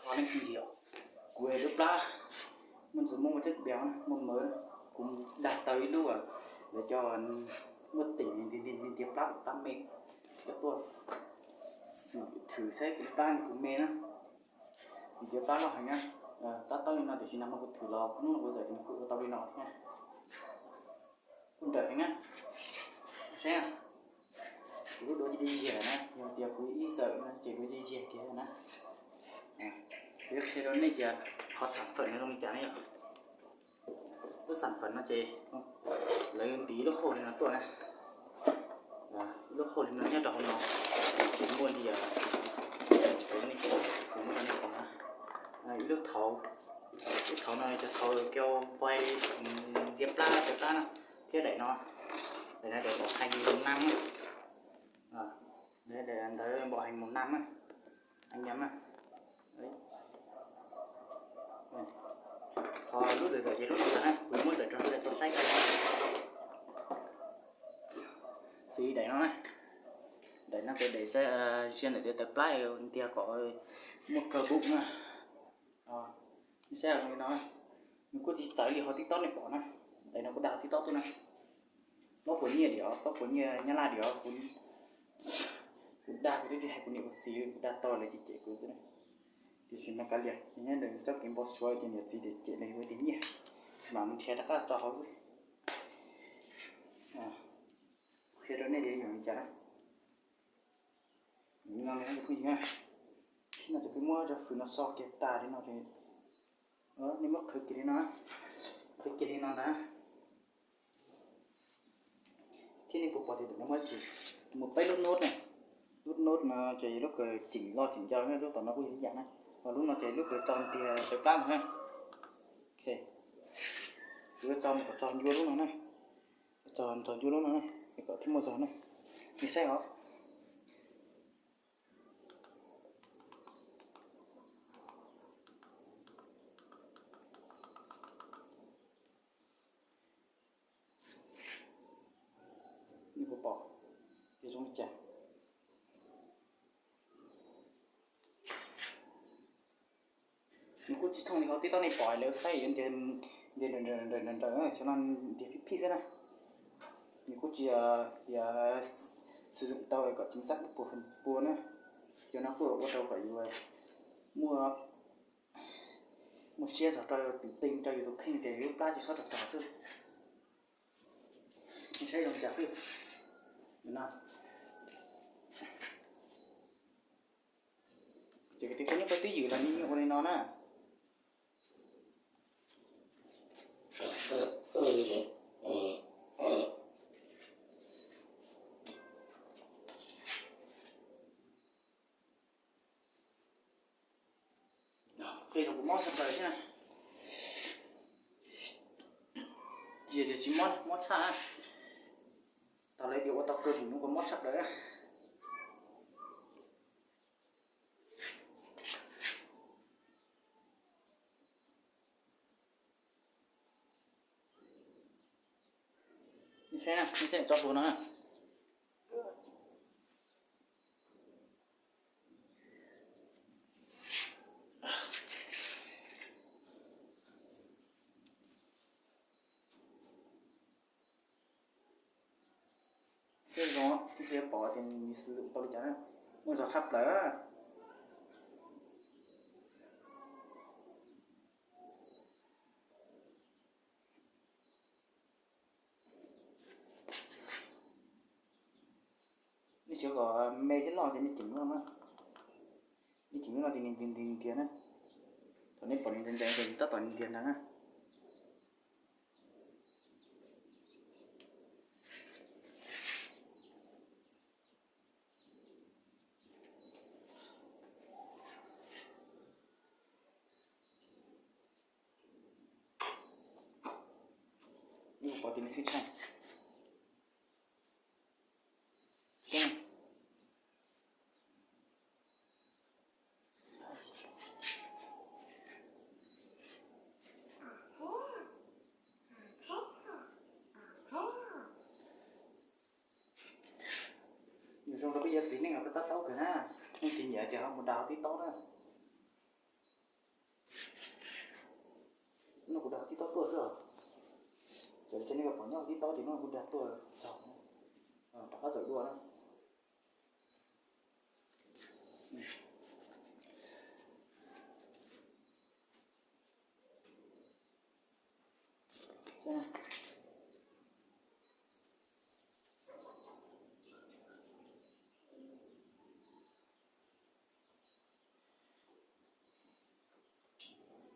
Leej twg yog kuv lub plab muaj ntxuav muaj muaj ceb tiab, muaj mawv, kuv dag tau ib lub, lawv cov muaj teem ntiav plab, plab me, coj tuaj xwm thwm saib kuv plab kuv me na. Ntiav plab loj heev na, plab taub li no tiam sis nag hmo kuv thwm los hnub no kuv txawm ua tau li no thiab. Kuj nrawm heev na. Saib, kuv lub duav cia li yiag na, yog tias kuv ib zawm no ces duav cia li yiag kiag na. Kuv yuav qhia rau nej tias qhov xam fawm no zoo li cas ne yom. Lub xam fawm no ces lawv ntim ib lub hauj li no tuaj na. Ib lub hauj li no nyob rau hauv no, ces muaj li, kuv muab rau nej pom na. Ib lub thauv, lub thauv no cov thauv keo vai ntxias plab cov plab na, thiab daim no, daim no daim npau heev mus nab na. Daim ntawd npau heev mus nab na, heev yam na. Ho lub zawm zawm ces lub no ntag na, kuv muab zawm rau nej tau saib kiag. Xws li daim no na, daim no ces daim zia ntawm tias tawv plab ntiag kom muaj kawg bub na. Saib zoo li no, nws kuj tsis txawv li qhov tib tob nej pom na. Daim no kuv dag tib tob tuaj na. Plaub puas nyiaj diam, plaub puas nyiaj Nyab Laj diam, kuv dag kuv twb tsis hais kuv niam kuv txiv, kuv dag tau lawv cem cem kuv xwb na. Tiam sis mas kav liam, nyob ntawm txoj kev npau suav ces niam txiv cem cem nws yuav tig nyiaj, mam mus nrhiav rov qab tso hauv xwb. Qhia rau nej tias yog li cas na. Li no, phooj ywg, thiab no ces peb muab cov fws no so kiag tas li no, nej muab qhwv kiag li no, qhwv kiag li no ntag. Thiab nej puas pom tias ntawm no muaj tsis, muaj peb lub nub ne. Lub nub no ces lub kws ceem loj ceem nco, lub tom no kuj yog ib yam na. Ho lub no ces lub kws tso ntiag tawv plab no na. Kuv yuav tso mus kom txog ncua lub no na, txog ncua lub no na, kom thiaj muaj zog na. Nej saib os. Nej puas pom tias zoo li cas? Nws kuj tsis thooj li qhov tib tob nej pom lawv saib yuav ntiag nrawm nrawm, xyov no ntiag phij phij xwb na. Nws kuj tsis tias xwm tau kom tseem xab pua pua na. Cov no kuj ua rau kom yus muaj, muaj siab zog rau yus tus teej rau yus tus kheej tias yus lub plab tsis txhob rog rog xwb. Nej saib zoo li cas xwb. Ces kwv tij phooj ywg peb twb ywm los nws ua li no na. Qhia rau kuv mob tshaj plaws thiab na. Cia tias tsis mob, mob tshaj. Thaum lawv tias ua tau kawg vim no kuv mob tshaj plaws. Nej saib na, nej saib tsob hluas no na. Tej zoo, nej thiaj pom tias nws xwm tau li cas na. Muaj zog tshaj plaws. Nej xyov kom me thiab loj ces nej ceem lub no na. Nej ceem lub no ces nws ntiag ntiag na. Thaum nej pom nws ntiag ntiag ces tab tom nws ntiag ntag na. Ib qhov tias nws xwb tshaj. Nws zoo rau peb cov txiv neej los peb tab taub kawg na. Leej twg nyiam ces ho mus dag tib taub na. Tuaj xwb. Txawm tias nej pom nyob tib taub ces hnub no kuv dag tuaj txog, rov qab txawm dua na.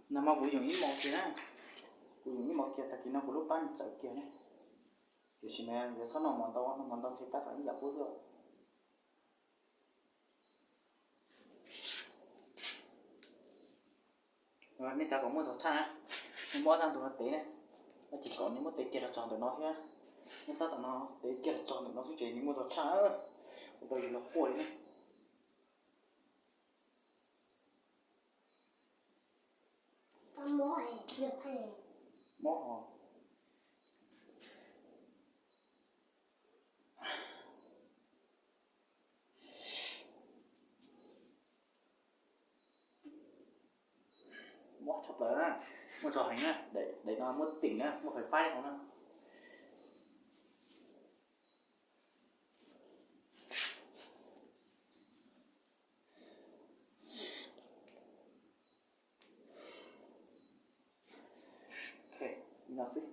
No mas kuv yoom ib hmos kiag na, kuv yoom ib hmos kiag tag kis no kuv lub plab txawv kiag ne. Tiam sis mas yuav txhob noj mov ntau, noj mov ntau ntshe plab tsam ib yam qub xwb. Nej xav kom muaj zog tshaj na, nej muab ob sab ntug no tev na, ces kom nej muab tev kiag los txog ntawm no thiab. Nej sab tom no tev kiag los txog ntawm no xwb ces nws muaj zog tshaj, ua rau yus los quaj li na. Mob os. Mob tshaj plaws na, muaj zog heev na, daim no muaj tim na, muaj fais fab hauv na. Ok, li no xwb.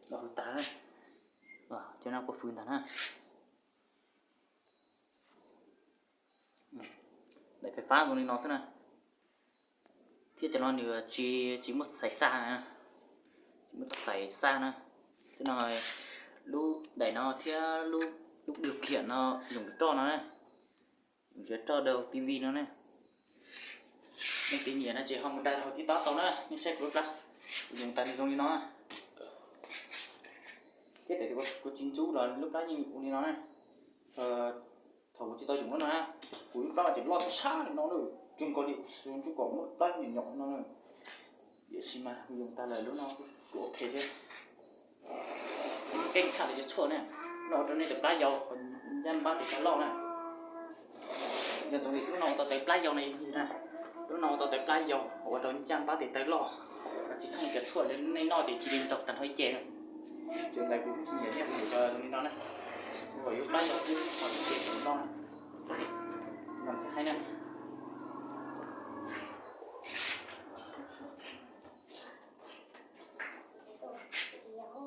Los hws tag na, cov no kuv hws ntag na. Daim fais fab zoo li no xwb na, thiab cov no nws tsis, tsis muaj xais xaj na, tsis muaj txoj xais xaj na. Cov no, lub daim no thiab lub, lub điều khiển no yoom roj no na, yoom roj rau T V no na. Nej tiv nyiam no ces ho mus dag rau hauv TikTok tau na, nej saib kuv lub plab, kuv yoom tas nws zoo li no. Thiab tias kuv tsis ntxub los lub plab yeej ua li no na. Thaum kuv tsis tau yoom lub no na, kuv lub plab ces loj tshaj li no lawm, zoo nkaus li kuv xyov ntsub kom muaj plab nyuam nyuam no na. Tiam sis mas kuv yoom tas lawm lub no kuj ok thiab. Keej tshaj li cov tshuaj na, no ua rau nej tus plab yau, ncaj npab tes taw loj na. Yog txoov li lub no ua tau tes plab yau na, lub no ua tau tes plab yau ua rau ncaj npab tes taw loj, tsis thooj cov tshuaj li nej noj ces cia li ntsaug tag nrho ib ce. Ces ntawd kuv kuj tsis nyiam thiab, kuv yuav tso zoo li no na, kom yus plab yau xwb, kom ib ce noj. Thiab haib na.